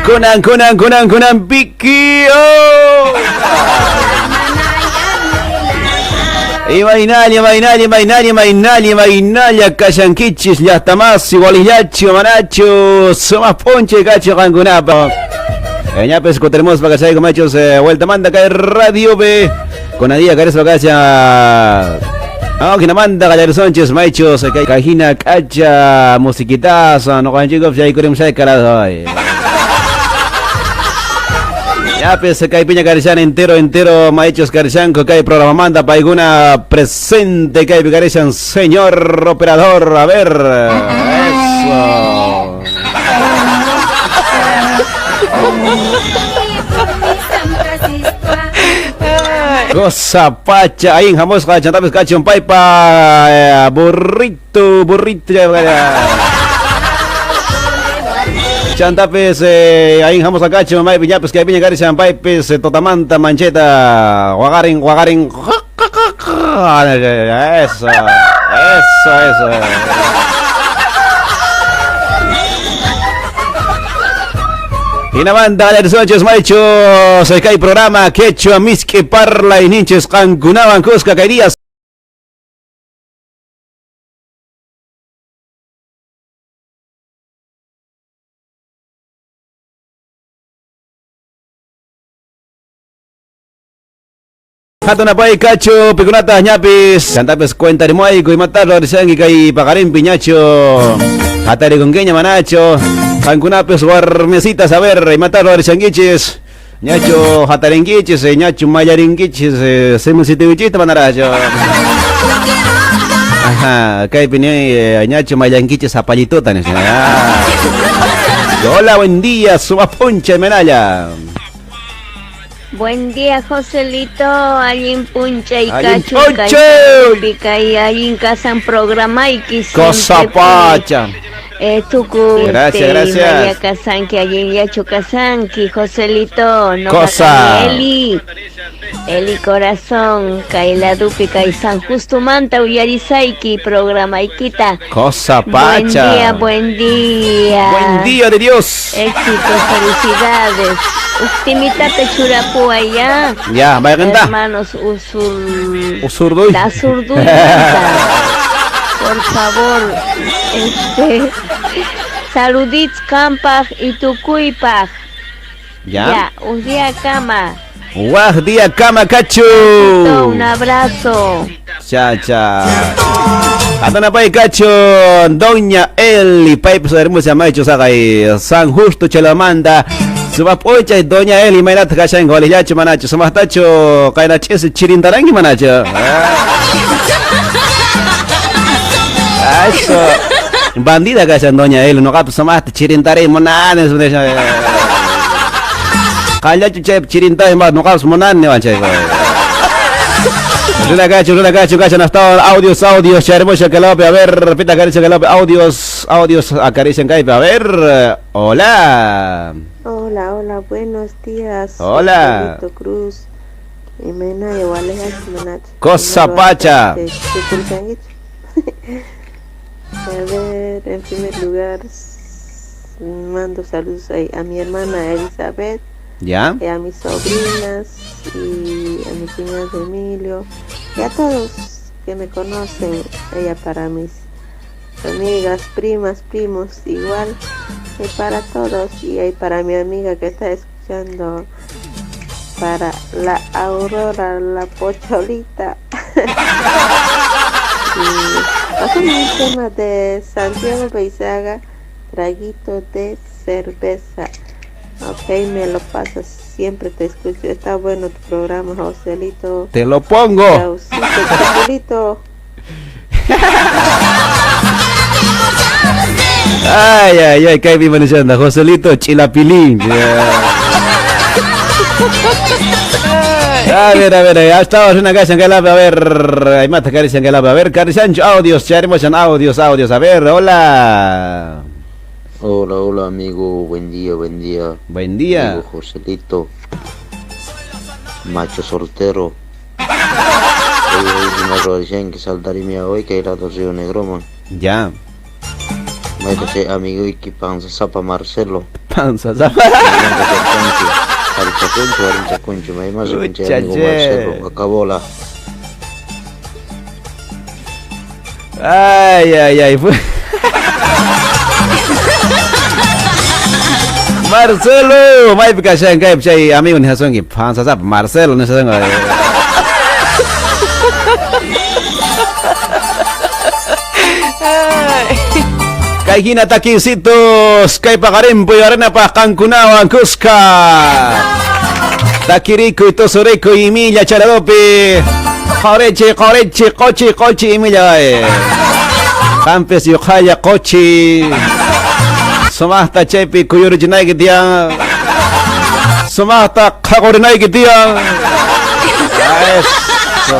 Kunan, kunan, kunan, kunan, Vicky. Oh. Imaynalla, imaynalla, imaynalla, imaynalla, imaynalla kashankichis llaqtamasi walillachu manachu sumaq p'unchay kachu qankunapa. Ñapis kutirmuspa kachayku machos vuelta manda kay radio B kuna día karispa kacha. Ah, hinamanta qallarisunchis maychus kay kay hina k'acha musiquitas noqanchikupis yaykurimushay carajo. Ñapis kay piña karishan entero entero maychus karishanku kay programamanta paykuna presente kaypi karishan señor operador, a ver. Eso. Cosa pacha, ahí hamusqa chantapis kachun paypa burrito, burrito. Chantapis ahí hamusqa kachun maypi ñapis kay piña karishan paypis totamanta mancheta waqarin waqarin. Eso, eso, eso. Hinamanta qallarisuanchis maychus kay programa Quechua Misk'i Parlay ninchis qankunawan kuska kay días. Hatunapay kachu pikunata ñapis chantapis cuentarimuayku imatarlo rishanki kay paqarinpi ñacho hatarikunkiña manacho qankunapis warmisitas a ver imatarlo rishankichis ñacho hatarinkichis ñacho mallarinkichis simusitiwichista manaracho. Ajá, kaypi ni ñacho mallankichis zapallituta nisha. Hola, buen día, sumapuncha menaya. Buen día, Joselito. Allin punchay Allin kachu punchay. kay allin kasan programayki Cosa pacha. Tuku Gracias, gracias. María kasanki allin yachu kasanki Joselito no Cosa. Eli Eli corazón kay ladupi kay San Justo manta uyarisayki programaykita. Cosa Buen pacha. día, buen día. Buen día de Dios. Éxitos, felicidades. Uktimitata churapuwa ya. Ya, vaya canta. Hermanos usur Usurduy. Azurduy. Por favor, saludits kampaj y tukuypaj. Ya. Ya, un día kama. Waj día kama kachu. Un abrazo. Cha cha. Atanapay kachu Doña Eli Pipes hermosa macho sagay San Justo Chelamanda. Sumapocha Doña Eli maynata kashan walillachu manachu sumaqtachu kaynach'isi chirintaranki manachu. Eso. Bandida kashan Doña Eli noqapas sumaqta chirintari munani. Qallachu chaypi chirintay ma noqapas munani wan chay. Runa cacho, runa cacho, cacho, hasta audios, audios, hermosa que a ver, repita caricia que audios, audios, acarician caipe, a ver, hola. Hola, hola, buenos días. Hola. Joselito Cruz. Cosa pacha. A ver, en primer lugar, mando saludos a mi hermana Elizabeth. ¿Ya? Y a mis sobrinas y a mi cuñado Emilio y a todos que me conocen. Ella para mis amigas, primas, primos, igual, y para todos. Y ahí para mi amiga que está escuchando, para la Aurora, la Pocholita. Y pasamos un tema de Santiago Beizaga, traguito de cerveza. Ok, me lo pasas, siempre te escucho. Está bueno tu programa, Joselito. Te lo pongo. Chaucito, Joselito. Ay, ay, ay, kay viva diciendo, Joselito Chilapilín. Yeah. A ver, ya estamos en una casa en Calape, a ver, hay más caricia en Calape, a ver, Carisancho, audios, charemos en audios, audios, a ver, hola. Hola, hola amigo, buen día, buen día. Buen día. Amigo Joselito, macho soltero. Hoy que saltarimia hoy que era dos Río Negro, man. Ya. Amigo y que panza zapa Marcelo. Panza sapa. Kachkanki. Qarichakunchu, warmichakunchu, mayman rikun chay amigo Uchache. Marcelo, Acabola. Ay, ay, ay. Marcelo, maypi kashan kaypi chay amigo nihasunki panza sapa Marcelo nihasunki. Kay hina taquisitos, kay paqarinpuy arenapaq qankunawan kuska. Takiriku y tosuriku y milla charadopi. Qorechi, qorechi, qochi, qochi y milla. Qampis yuqhalla qochi. Sumaqta chaypi kuyurichinayki tiyan. Sumaqta qhaqurinayki tiyan. Eso.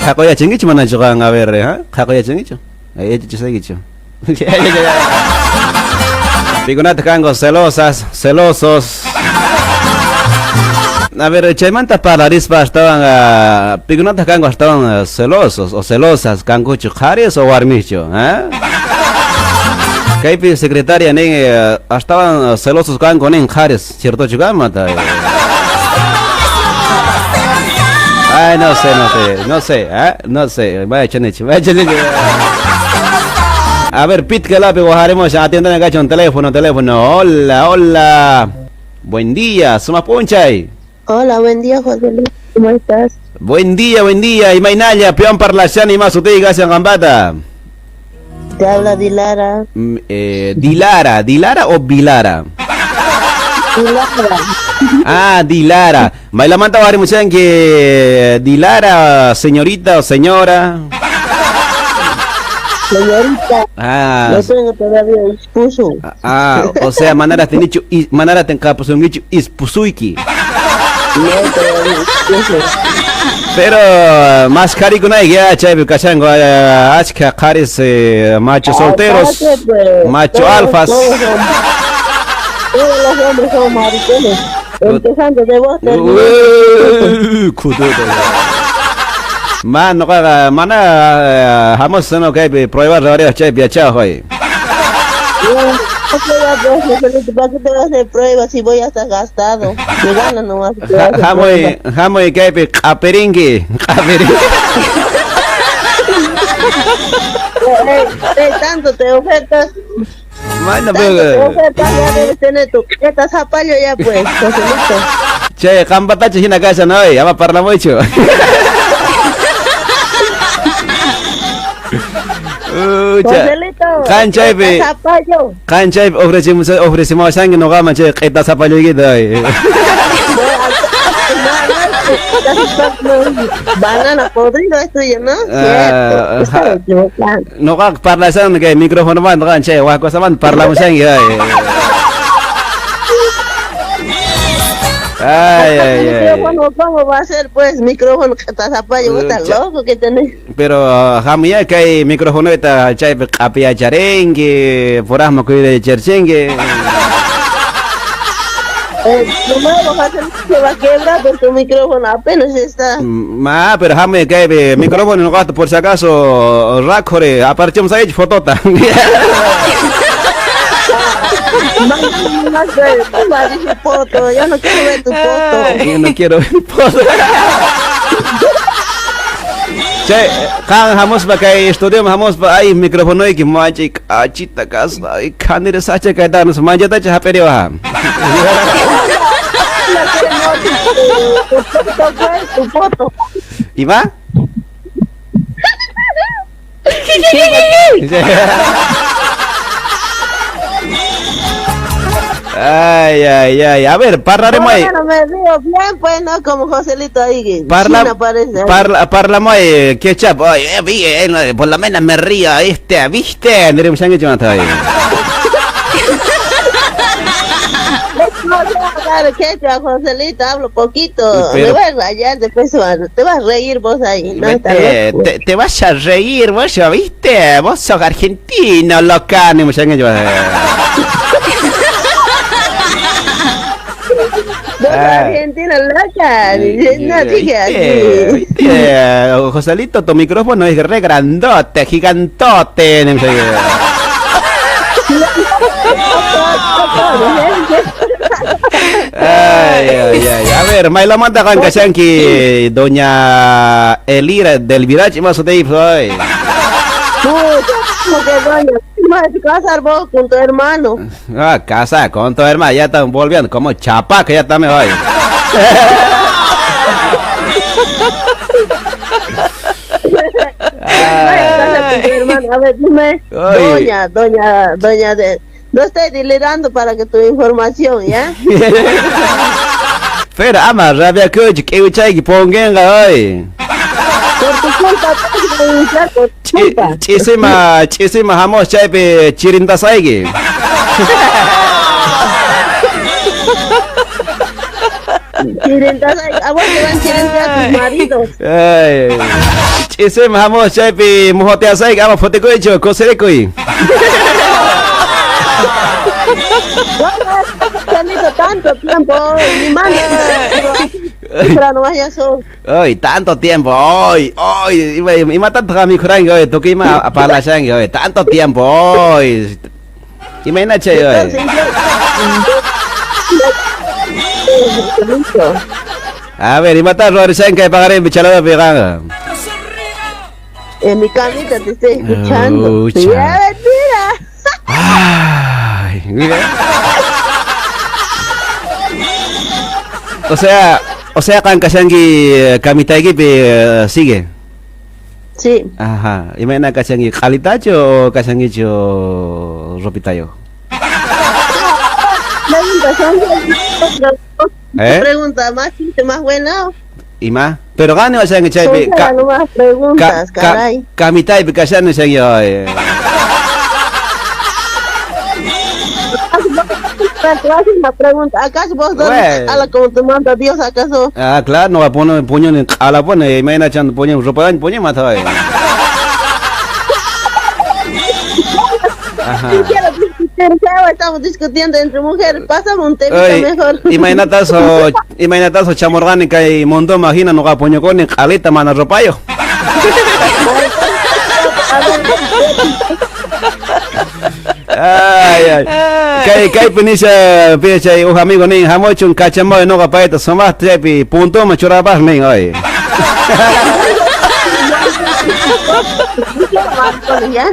Qhaquyachinkichu manachu qan? A ver, ¿eh? Qhaquyachinkichu? Ay, yachachisaykichu. Pikunata kanku celosas, celosos. A ver, chaymanta parlarispa astawan pikunata kanku astawan celosos o celosas kankuchu qharis o warmichu, ¿eh? Kaypi secretaria nin astawan celosos kanku nin qharis, ciertochu kanmanta. Ay, no sé, no sé, no sé, ¿eh? No sé. Vaya chanichi, vaya chanichi. A ver, Pit Calape, bajaremos, atiendan acá un teléfono, teléfono. Hola, hola. Buen día, suma punchay. Hola, buen día, José Luis. ¿Cómo estás? Buen día, buen día. Y Mainaya, peón parlachani más usted gracias gambata. Te habla Dilara. Dilara, ¿Dilara o Vilara? Dilara. Ah, Dilara. Mailamanta bajaremos que Dilara, señorita o señora. Señorita. Ah, No tengo todavía esposo. Ah, o sea, manara tenichu y manara tenkapusungichu ispusuiki. No, todavía esposo. Pero más carikunay ya chaypi kashanku achka qharis macho solteros, Ah, pues, macho todos, alfas. Todos los hombres son maricones. Empezando de vos. Uy, kududo. Mano, mana hamos no kaypi prueba varias chaypi yachaq hoy. No, prueba, pues, Joselito, ¿para qué te vas a hacer pruebas si voy a estar gastado? Me gana nomás. Te vas a hacer Hamuy, pruebas. hamuy kaypi q'apirinki, q'apirinki. Tanto te ofertas. Mano, Tanto te pero ofertas, ya debes tener tu esta zapallo ya pues, Joselito. Che, qanpatachu hina kashan hoy, ama parlamuychu. Joselito, Qan chaypi, q'ita zapallo. qan chaypi ofrecimushanki nuqaman chay q'ita zapalloykita hoy. Banana podrido es tuyo, ¿no? Ah, Cierto. Estaba equivocando. Nuqaqa parlashan kay microfonomanta qan chay wak cosamanta parlamushanki hoy. Ay, ay, ay. Micrófono, ¿cómo va a ser pues? Micrófono q'ita zapallo, vos estás loco que tenés. Pero hamuya kay microfonota chaypi q'apiyacharinki, puraqma kuyurayacharchinki. Nomás José se va a quebrar por tu micrófono, apenas está. Ma, pero hamuya kaypi micrófono nuqaqta por si acaso rakhuri, aparchimos ahí fotota. Más, dije foto, yo no quiero ver tu foto. Yo no quiero ver foto. Che, qan hamuspa kay estudio hamuspa ay microfonoyki machi k'achita kasqa ay khaniri sacha kaytanas manchatacha hap'iriwaja. Tu foto, pues, tu foto. ¿Ima? Ay, ay, ay. A ver, parlaremos ahí. Bueno, me río bien, pues, no como Joselito ahí. que Parla, China parece. parla, ahí, ketchup. Ay, no, por lo menos me río, ¿viste? ¿Viste? Ndiremos changi chumata ahí. No, yo hablar quechua, Joselito, hablo poquito. Pero- Me voy a rayar, después te vas a reír vos ahí. No, está Vete, loco. te vas a reír, vos, ¿viste? Vos sos argentino, loca. Ndiremos changi chumata. Vos Ah. argentino, loca. No dije así. ¿Viste? Joselito, tu micrófono es re grandote, gigantote. Sí, Ay, ay, ay. A ver, maylamanta qan kashanki doña Elira del Virach ima sutiypi ay. Pucha, ¿cómo que doña? Más casar vos con tu hermano. Ah, casa con tu hermano, ya están volviendo como chapaca, ya está me voy. Vaya, casa con tu hermano. A ver, dime, Ay. doña de... No estoy delirando para que tu información, ¿ya? Pero ama rabia kuch k'iwchayki pongenqa ay. Por tu culpa, tengo que denunciar por tu culpa. Ch'isima, ch'isima hamus chaypi chirintasayki. Chirintasayki, a vos te van chirintar tus maridos. Ay. Ch'isima hamus chaypi mujoteasayki ama phutikuychu kusirikuy. Chanito, tanto tiempo, ni manda. Pero no vaya sos. Ay, tanto tiempo, ay, ay, ima tanto mikhuranki, ay, tukuy ima parlashanki, ay, tanto tiempo, ay. Imayna chay, ay. A ver, imata ruwarishanki paqarinpi chalapapi qanqa. En mi camita te estoy escuchando. Ucha. Ya, mentira. Ay, mira. O sea, qan kashanki kamitaykipi sigue. Sí. Ajá. Imayna kashanki qhalitachu o kashankichu ropitayo? Pregunta, son ¿Eh? Pregunta más chiste, más buena. ¿Y más? Pero gane washanki chaypi. Son nomás preguntas, caray. Kamitaypi kashani shanki ay. Te haces una pregunta. ¿Acaso vos dormís Bueno. a la como te manda Dios, acaso? Ah, claro, no va a poner puño ni a la pone, imagina chan puño ropa puño mata ay. Ajá. Sí quiero discutir, ya estamos discutiendo entre mujeres. Pásame un temita Ay, mejor. imaginatazo, imaginatazo chamorgani kay mundo imagina no puño con alita mana ropayo. Ay, ay. Kay kay pinisha picha uj amigo nin hamuchun kachamoy noqa payta sumaqta chaypi puntoman churapaq nin ay. ¿Ya?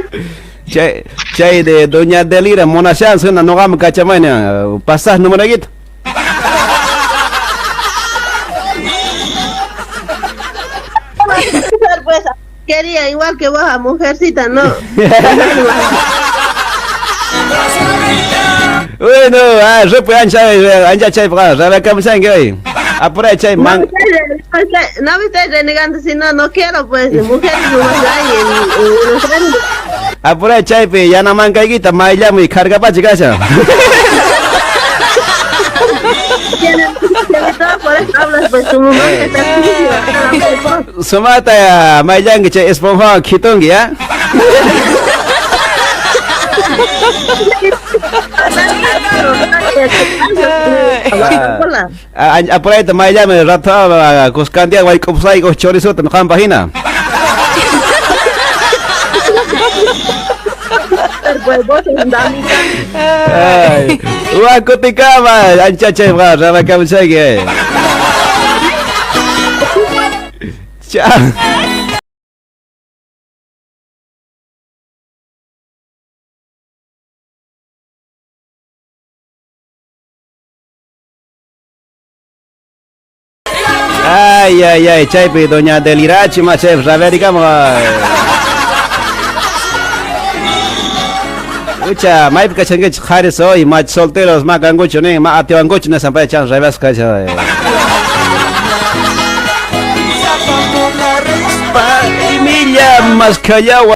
Chay chay de doña Delira monashan suna noqaman kachamoy nin pasas numeroykita. Pues quería igual que vos a mujercita, ¿no? Bueno, ah, repu ancha ancha chay pa rabia kamushanki ay. Apura chay No man me estoy, no me estoy renegando, si no, no quiero, pues, mujeres nomás hay en Buenos Aires. Apura chaypi yanamankaykita mayllamuy kharkapachi kashan. Tiene todo, por eso hablas, pues, tu mamá que está sucia. Sumata mayllanki chay esponjawan khitunki ya. Apurayta mayllami rato kuskantiaq wayk'upusayki uj chorisuta qanpaq hina. Ay, wakutikama ancha chayqa rabakamushayki. Chao. Ay, ay, ay, chaypi doña Delirachi ma chef raberikama. Ucha, maypi kashankichik qharis hoy, mach solteros ma kankuchu nin, ma atiwankuchu nispa chan rabiasqa kashan. Milla maskallawa.